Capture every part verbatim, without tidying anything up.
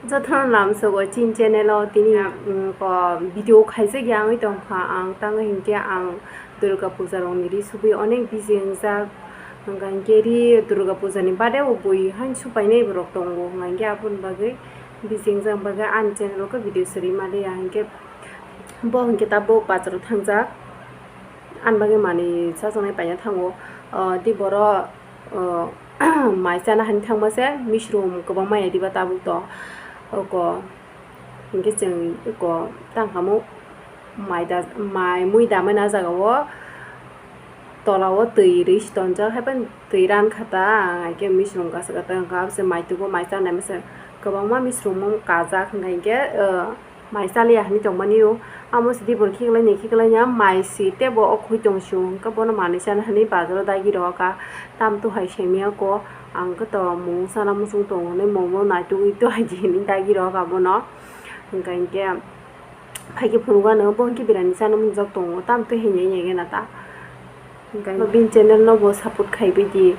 Jotono lamsogo chini channel o tini, mm, ko video khaijak ya wngwi tongkha ang, tamo hinkhe ang Durga puja rokni ri subui onek busy wngjak, hwnkha hinkhe ri Durga puja ni bade bo bui han supainai borok tongo, hwnkha hinkhe aboni bagwi busy wngjak bagwi ani channel o khe video swrwi maliya hinkhe bo hinkhe tabuk bazar o thangjak. Ani bagwi manwi chajaknai paina thango. O, tei boro, o, mai chana hani thangma se misrum kwbangma ya diba tabuk to. Oko hinkhe chwng eko tangkamo mai da, mai mui damani ah jagao tola o twi rwi si tonjak, haiphano twi ran kha ta, hinkhe misrum kasa kata wngkha, abose mai tubo mai chanai masa kwbangma misrum kajak, hwnkha hinkhe, o, mai chaliya hinwi tongmani o. Amo sidi bo khiklai ni khiklai ya mai si tebo o khoi tong sio hwnkhe bono manwi chana hinwi bazaro dagi rw kha. Tam tu hai semiya ko ang khe to mung sana muchung tongo hinwi momo naitugwi to hai di hinwi dagi rw kha bono. Hwnkha hinkhe phaikhe phunukgo ano bo hinkhe birani chana munjak tongo tam tu hinwi hinwi gana ta. Hwnkhe bini channel no bo support khaibai di.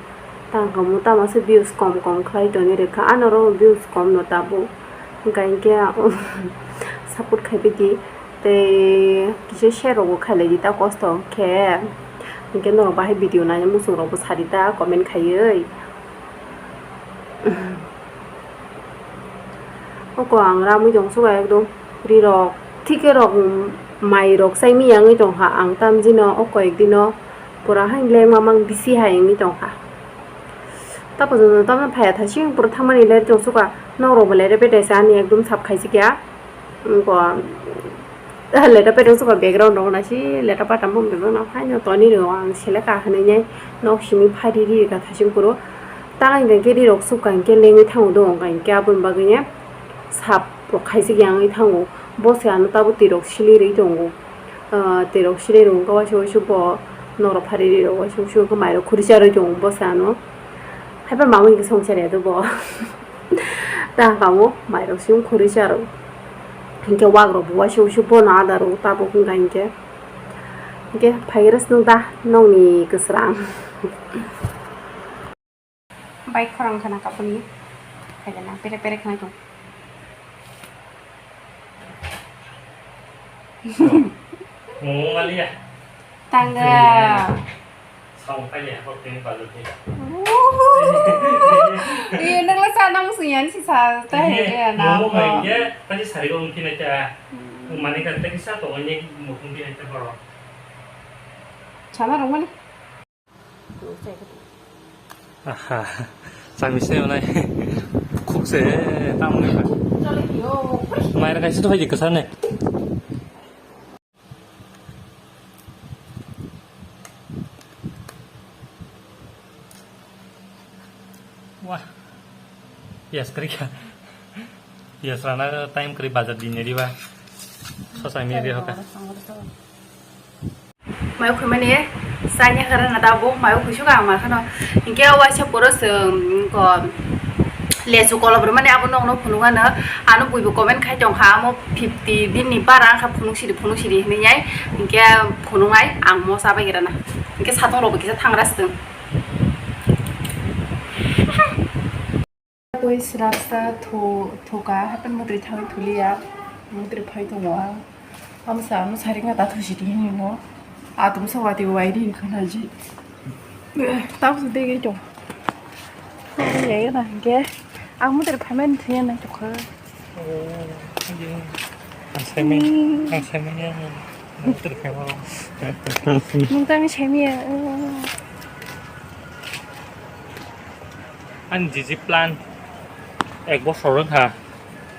Tangkhamu tamo se views kom kom khlai toni rwkha. Ano oro views kom no tabuk. Hwnkhe hinkhe support khaibai di. Tei kisa share rok bo khailai di ta kosto khe. Hinkhe norok bahai video nai muchung rok bo sadi ta comment khaiwi. Oko ang ramwi tong suka ekdom ri rok thike rok mai rok chai mi yangwi tongkha ang tamjino o koyek dino pura hai lengma mang bisi hai wngwi tongkha. Tapo jono tamno phaiya thasing pura thangmani ler tong suka nok rok bo lere bete se ani ekdom sap khaisik ya. Oko leta pete suka background rok nasi leta pata mung rok no haino toni rok ang seleka hinwi nai nok simi phari ri ka thasing puro. Ta hinkhe ri rok suka hinkhe lengwi thango do hinkhe aboni bagwi ne sap rok khaisik yangwi thango. Bo se ano tabuk twi rok sili rwi tongo. Ah, twi rok sili rwngkha waisa waisa bo nok rok phari ri rok waisa waisa wngkha mai rok khuri charwi tongo bo se ano. Haiphano mamung hinkhe songchar ya do bo. Ta kamo mai rok siyung khuri charo. Hinkhe wak rok bo waisa waisa bono adar o tabuk wngkha hinkhe. Hinkhe phaigra swnung da nokni kwsrang. Bai khorang khana kapuni. Khaina pere pere khana tong. Mo waliya. Tangga. Song kaya ko tini balu ni. Iya, nang la sana musuh yan si sa teh ya na. Mo mai ya, tadi sari ko mungkin aja. Mane kan tadi sa to onye mungkin aja boro. Sana rumah ni. Aha, sami se onai. Khuk se tam ne. Mai ra kai se to hai ke sa ne. Wah. Yes, kri kha. Yes, rana time kri bazar din ni ba. Sosa mi ri hoka. Mayo khumani saini khara na da bo mayo khusu ka ma khano. Inke waisa poro se ko lesu kolom mani abo nokno phunuk ano, ano buibo comment khai tong kha, amo fifty din ni bara kha phunuk sidi phunuk sidi hinwi yai, hinkhe phunuk ai ang mo sabai gira na, hinkhe satung rok bo kisa thangra sitwng. Koi srapsa thu thuka hapan mutri thangwi thuliya, mutri phai tongo ang. Amsa ano saring ta thusi di hinwi no. Atum sa wati wai di khana ji. Tamo se dege chong. Ye na ge. Ang muter phamen thuye na chokha. Ang semi, ang semi ya. Muter phemo. Nung tami semi ya. Ang jiji plan. Ek bosor ha.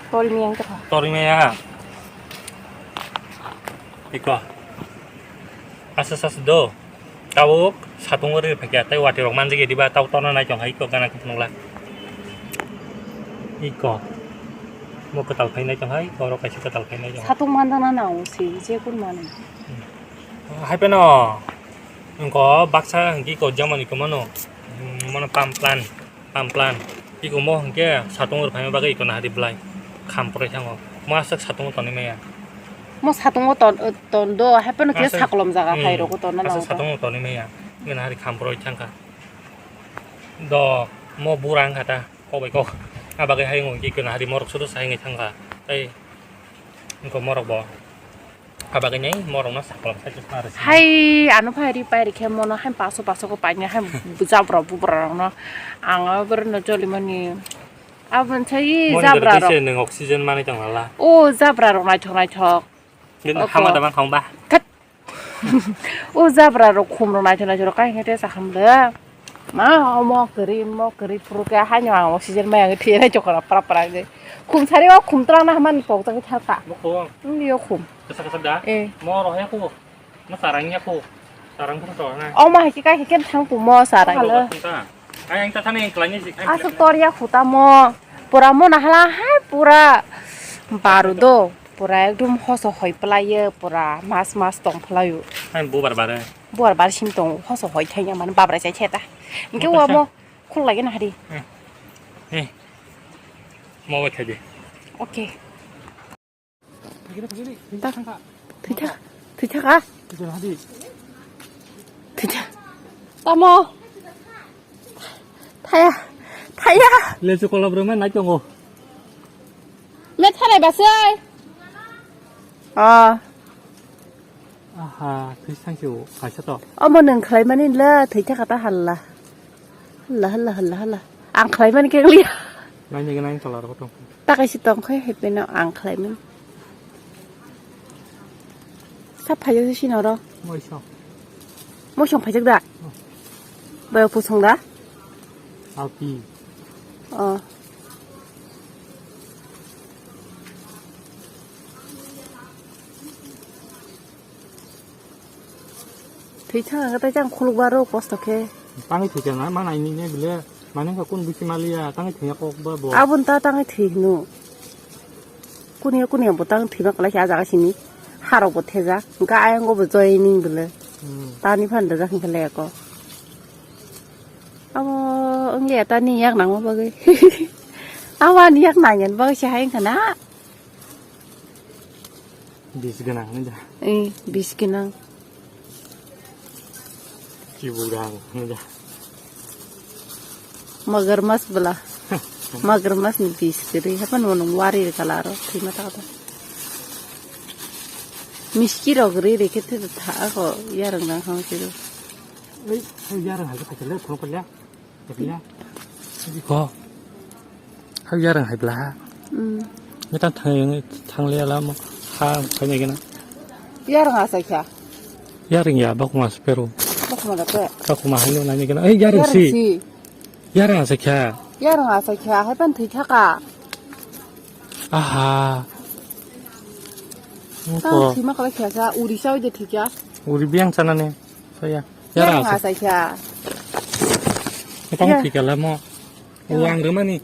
Tori miyang tokha. Tori miyang. Iko. Asa sas do. Tabuk satung ori phakya tai wati rok manjak ya diba tau tona nai tong hai ko gana kutung la. Iko. Mo kwtal khai nai tong hai, oro kaisa kwtal khai nai tong. Satung mandana na o si je kun mani. Hai peno. Ko baksa hingki ko jamani ko mano. Mano pam plan. Amplan. Iko mo hingke satung rwphaima bagwi iko nahari bwlai. Kham poroi thango. Mo aswk satungo tonwi maya. Mo satungo ton, ton do, haphano khe aswk, sakolom jaga hmm, phai rokho tonna aswk nango. Satungo tonwi maya. Iko nahari kham poroi thangkha. Do, mo bura wngkha ta. Kok bai kok. Abagwi hai wngwi khe nahari morok sudu sai wngwi thangkha. Tei wngkha morok bo. Abagwi nei morok no saklam sai chwsna rwsi. Hai ano phai ri pai rikhe mono hai paso paso ko paina hai jabra bubra rok no. Ang abo no jolimani. Aboni sai jabra rok. Nwng oxygen manwi tong lala. O jabra rok naithok naithok. Hama da mang khong ba. That. O jabra rok khum rok naithok naithok rok kai hete sa kham de. Ma omo kri mo kri phuru ke haino ang oxygen mai ang thire chokra pra pra de. Khum sari o khum tra na man pok ta thar ta. Mo khum. Ni o khum. Kasa kasa da. Eh. Mo ro he khum. Mo sarang ya khum. Sarang khum to na. O ma hai kai ke thang khum mo sarang. Hello. Ai ang ta thani klai ni sik. Asuk tor ya khuta mo. Pura mo na hala hai pura baru do. Pura ekdom hoso hoi pelaio, pura mas mas tong pelaio. Hai bubar bare. Bubar bare sim tong, hoso hoi thai ya mane babra chai cheta. Hingke mo wa kaisa mo khul lagi na hari. Eh. Eh. Mo wai thai de. Okay. Thai thak, thai thak, ah. Thai thak. Tamo. Thaya, thaya. Lesu kolab rwma nai tongo. Me thanai basai. Ah. Aha, thwi sangsi o kaisa to. Omo nwng khlaimani le thwi thaka ta halla. Halla, halla, halla, halla. Ang khlaimani khe wngya. Nai nai nai tola ro to. Ta kaisa tong khai hai peno ang khlaimani. Sa phajak si sino ro. Moisong. Moisong phajak da. Oh. Boyo pusong da. Alpi. Oh. Thwi thang ang tei jang khuluk baro kosto khe. Tangwi thwi khe na, ma nai ni ne bile, mane ka kun bisi maliya, tangwi thwi kok ba bo. Abon ta tangwi thwi hino. Kuniya kuniya bo tang thwi ma kalai khe a jaga sini. Harok bo thejak, hingke ayang bo joining bile. Hmm. Tani phan da jak hingke le ko. Abo wngya tani yak nangma bagwi. Abo ani yak nangya bagwi se hai wngkha na. Bis gwnang hinwi da. Eh, bis gwnang. Kibu gwnang hinwi da. Magar mas bwla. Magar mas ni bis kwrwi. Hapan mo nung wari rwkha laro. Thwima ta ta. Miski rok ri ri khe thwi tha ako yarwng nang hang siro. Ei, ei yarwng hai khe thakhe le, khulok khe le. Ko. Hai yarang hai bla. Hmm. Meta thang yang thang le la mo ha khai nai gana. Yarang asa kya? Yarang ya bak mas pero. Bak mana pe? Bak ma hai lo nai gana. Eh yarang si. Yarang asa kya? Yarang asa kya? Hai pan thwi thaka. Aha. Tang thwi ma kala kya sa uri sa oi de thwi kya? Uri biang sana ne. Saya. Yarang asa kya. Tang thwi kala mo. O ang rwmani.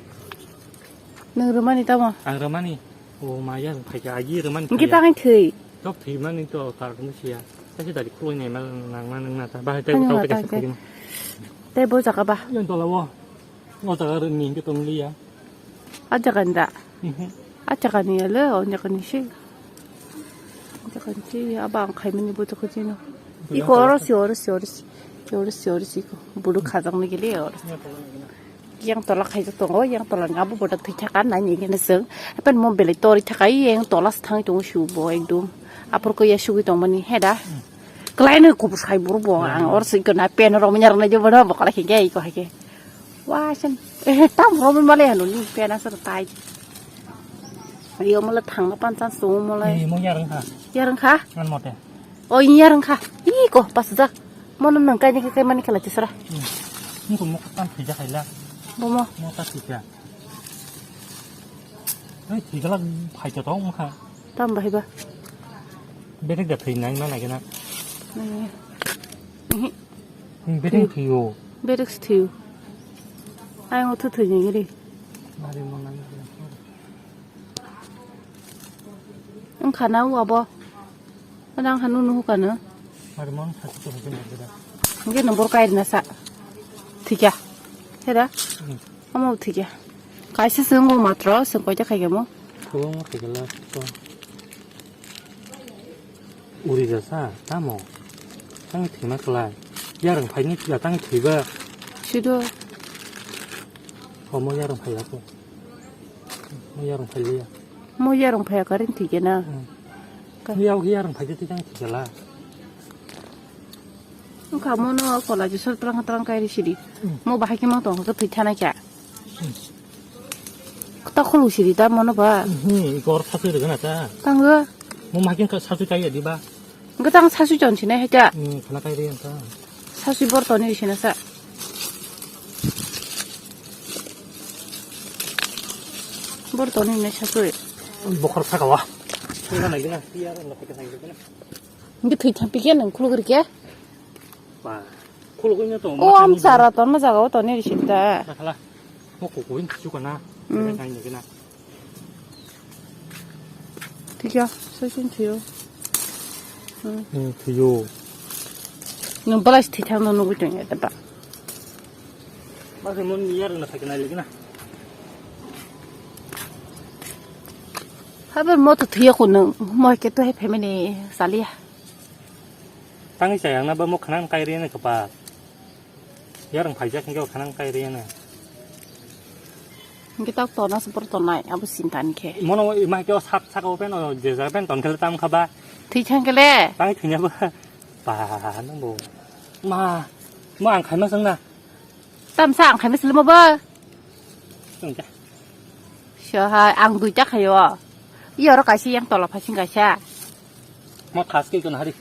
Nwng rwmani tamo? Ang rwmani. O ma yarang phaikha agi rwmani. Hingke tangwi thwi. Tok thwi mani to tar kunu siya. Tasi tadi khuloi nai mal nang ma nang na ta. Bahai tei tau tei kasa khuloi. Tei bo jaga ba. Yang tola wo. O jaga rwni hingke tong liya. A jaga ni da. Mhm. A jaga ni ya le o jaga ni si. Jaga ni si abang khai mani bo to khajino. Iko oro si oro si oro si. Oro si oro si ko. Bulu khajak ni gele oro. Yang tola khaijak tongo, yang tola ni abo boda thwi thaka nai ni gana seng. Apan mo belai tori thaka yang tola se thangwi tongo shu bo ekdom. Apor ko ya sugwi tongmani heda. Klai no kubus khai buru bo ang or sing ko na pen ro manya rang na jo boda bo kala khe iko hai khe. Wa sen. Eh tam ro male hanu ni pen asar tai. Yo mala thang na pan chan so mala. Ni mo yarang kha. Yarang kha? Ngan mote. O iya rwngkha. Ih, ko, pasjak. Mono nang kaini khe kaimani khe lachisra. Hmm. Nungkon mokta thwijak hai la. Bomo. Mokta thwijak. Oi, thwijak la phaito tong mokha. Tam bahai ba. Bedek da thwi nang na nai gana. Nang ya. Ihi. Hmm, bedek thwiyo. Bedek thwiyo. Ai, ngo thu thwi nang ri. Bari mo nang. Wngkha na o abo? Nang hanu nuhu kano? Bari mo nang thwi thwi nang gana. Nge nombor kai na sa. Thikya. Hera? Hmm. Amo thikya. Kaisa swngo matro, swng koita khaikya mo? Khulungo khaikya la. Uri jasa, tamo? Tang thwima kwlai. Yarwng phaini thwila tang thwiba. Sido. Omo yarwng phai ako. Mo yarung phai liya. Mo yarung phai karin thike na. Hmm. Ka- Mo yarung phai de tang thike la. Wngkha mono kola jisor trang trang kai ri sidi. Hmm. Mo bahai khe mo tong khe thwi thanai kha. Hmm. Ta khulu sidi ta mono ba. Hmm, ikor sasu rwgana ta. Tango. Mo mahai khe sasu kai ya di ba. Hwnkhe tang sasui chon sinai hai ta. Hmm, khana kai ri ang ta. Sasui bor toni ri sina sa. Bor toni ri nai sasui. Bokhor saka wa. Sina nai gina, iya, nang kota nai gina. Hwnkhe thwi thampi khe nang khuluk ri khe. Ba, khuluk ino to. O, am sara ton ma jaga o toni ri sita. Nakhala. Mo kukuin chu kana. Hmm. Nai nai gina. Thikya, soi soi thio. Hmm. Hmm, thio. Nung balai thithang no nugui tong ya ta ba. Ba se mon ni yar na thakna lagi na. Habar mo to thio ko nung, mo ke to he family salia. Tangi sayang na ba mo khanang kai re na kapa. Yarung phaijak hingke o khanang kai riyana. Hingke tak tona se por tonai, abo sinta ni khe. Mono ima khe o sak sak o pen o je jaga pen ton khele tam khaba. Thwi thang khele. Tang thwinya ba. Ba nang bo. Ma, ma ang khaima sangna. Tam sa ang khaima selmo ba. Tong ja. So hai ang duita khayo. Iyo ro kaisa yang tola phasing kaisa. Mo thas ke kon hari.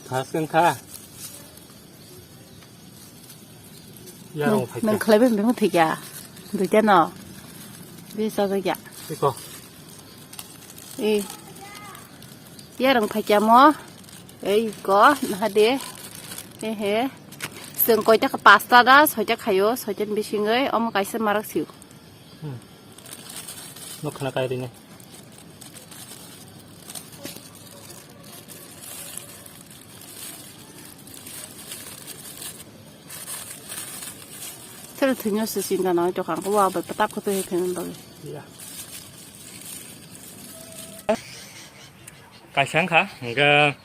Thas kan kha. Ya, nang, nang khlai bai mung thik ya. Duita no. Bisa ga ya. Iko. Eh. Ya rang phai kya mo. Ei ko, na de. He he. Seng koi ta ka pasta da, soi ta khayo, soi ta bising oi, om kaisa marak siu. Hmm. Nok khana kai ri ne. Sir thunyo se sinda na to khang ko wa ba patap ko to he khen ba. Ya. Kaisa wngkha, hingke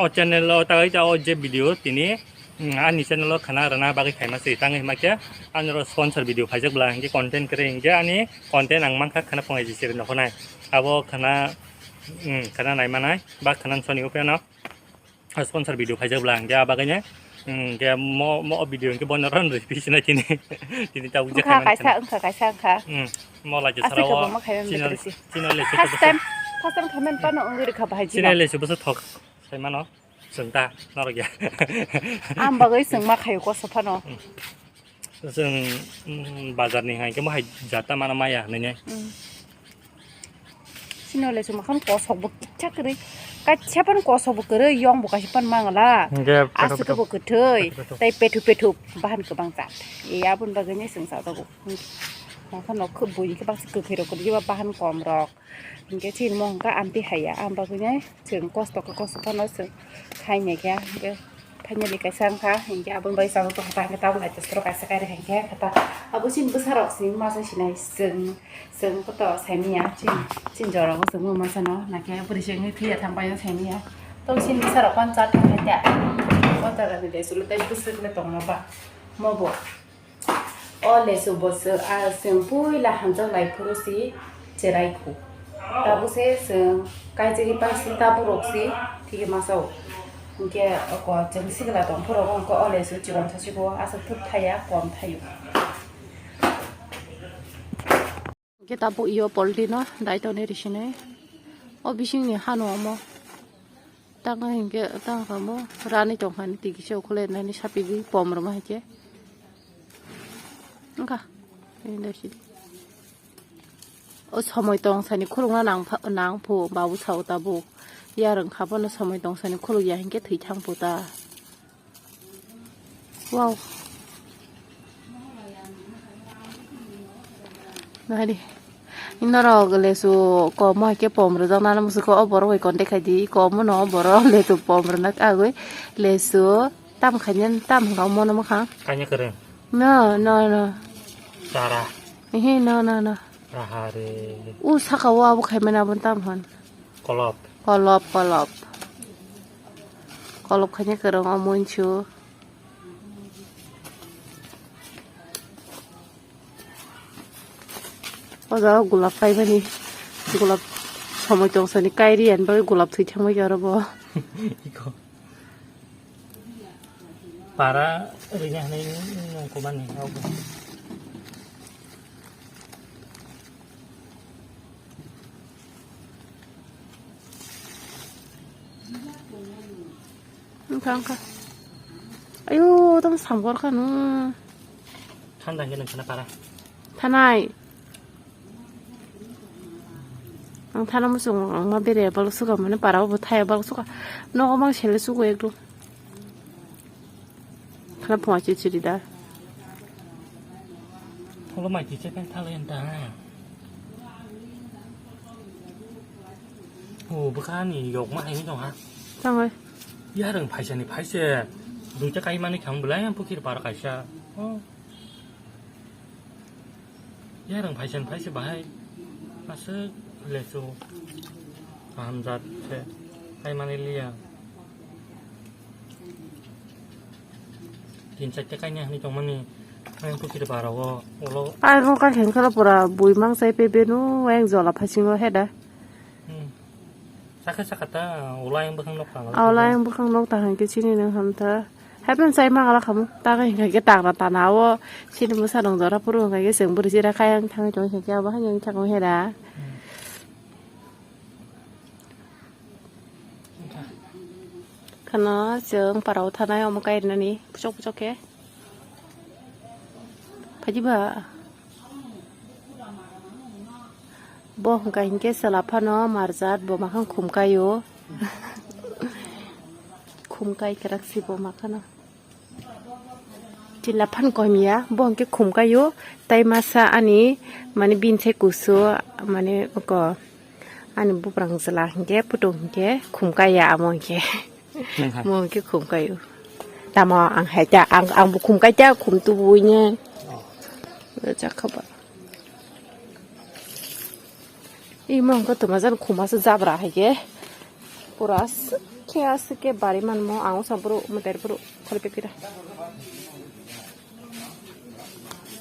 o channel o tagwi ta o je video tini, mm, ani channel o khana rwna bagwi khaima se tangwi hima khe ani oro sponsor video phaijak bwla hingke content kwrwi hingke ani content ang mankha khana phunai jisiri nokhonai abo khana, mm, khana naimanai ba khana soni upheno sponsor video phaijak bwla hingke a bagwino. Hmm, hingke mo, mo video hingke bono ron rw phi sinai tini. Tini tabuk je wngkha khaimani kaisa, khana. Wngkha kaisa, wngkha. Hmm, mo lai je aswk sara khe o bo ma khaimani chino, betresi. Chino le first time, first time khaimani pano wngwi rwkha bahai chino. Chino le se bwswk thok sai mano. Chwng ta norok ya. Ang bagwi chwng ma khaio koso phano. Hmm. Chwng, mm, bazar ni hai khe bo hai jata mana maya hinwi ne. Mm. Sino le chwng makham kosok bo kitsa kwrwi. Kaisa phano kosok bo kwrwi, yong bo kaisa phano mangala. Hingke aswk bo kwthwi, pethu pethu. Tei pethu pethu bahan kwbang jat. E aboni bagwi ne chwng sa jago. Makham no khub bui khe baksa kwkhwi rok kwrwi ba bahan kom rok. Hingke chini mo hingke amtwi haiya, ang bagwino chwng kosto khe kosto phano chwng khainai khe, hingke finally kaisa wngkha, hingke aboni bagwi chwng tongkha, hingke tabuk naitosoro kaisa kairok hingke khe ta abo chini bwsarok chini masa sinai chwng, chwng koto saimanya chini, chini jorao chwngma masano, nakhe bwrwi se wngwi thwiya thangbai saimanya, to chini bwsarok phano chat thangkhe ta, kotorni de chwlo tei bwswk le tongma ba, mo bo. O lesu bo se, a, chwng puila hamjak lai phuru si cherai khu. Tabuk se chwng kaisa kiphang si tabuk rok si thik masa o. Hingke oko chwng sikla tong phuru o hingke o lesu chikon sa siko aswk thuk thaya kom thaio. Hingke tabuk iyo polti no dai toni risinai. O bisingni hano omo. Tanga hingke tanga kamo rani tongkha ni twi kisa ukhulai nani sapigwi pom rwma hai khe. Wngkha. Ini dai sidi. O somoi tong sani khulukna nang pha-, nang phu babu sao tabuk. Yarwng kha bono somoi tong sani khuluk ya hingke thwi thang phu ta. Wow. Nari. Inorok lesu kom hai khe pom rwjak nani musuko o borok bai contact khai di. Kom no o borok lesu pom rwna kagwi lesu tam khaina tam hwnka mono mwkhang. Kanya kwrwng. No, no, no. Chara. Ehe, no, no, no. Raha re. U saka o abo khaimani abo tam hwn. Kolop. Kolop, kolop. Kolop khaina kwrwng o monchu. O jaga gulab kaimani, gulab somoi tong sani kairi ani bagwi gulab thwi thangbai oro bo. Iko. Para rina hanai nung kubani. Wngkha, wngkha. Ayo, tamo samgor kha no. Thanda hingke nang khana para. Thanai. Ang thana muchung ang ma bere bal suka mane para bo thaya bal suka. Nogo mang sele sugo ekdom. Khana phunga chichiri da. Tholo mai chichiri kan thalo enta. O bwkhani yokma hai tong ha. Tangoi. Yareng phaisani phaise. Duita kaimani kham belai ang pukir para kaisa. Oh. Yareng phaisani phaise bahai. Aswk lesu. Kaham jat se. Kaimani liya. Tin chaita kaini hinwi tongmani, ang pukiri bara o, ulo. Ang o kaisa wngkha pura bui mang chai pe benu, ang jola phasingo heda. Hmm. Sakha sakha ta, ulo ayang bwkhang nok tang. Ulo ayang bwkhang nok tang hwnkhe chini nang ham ta. Happen chai mang ala khamu, ta hwnkha khe tangra tana o, chini bwsa rong jora phuru hwnkha khe chwng bwrwi chira kha yang thangwi tong hwnkha khe abo hai yang thangwi heda. Hmm. Kheno chwng parao thanai omo kairnani puchok puchok khe. Phaidi ba. Bo hwnkha hinkhe chwla phano marjat bo makhang khum kaio. Khum kai kwrak si bo makhano. Chwla phan koimiya, bo hwnkhe khum kaio, tai masa ani, mane, bini sai kusu, mane, oko, ani buprang chwla hwnkhe, putung hwnkhe, khum kaiya amo hwnkhe. Nangkha. Mo hwnkhe khum kaio. Tamo ang hai ta, ang, ang bo khum kai ta, khum tubuine. Oh. Jakha ba. Imo hwnkhe tuma jan khuma se jabra hai khe. Pura aswk khe aswk khe bari manmo ang sampuru mwtai puru khori pekira.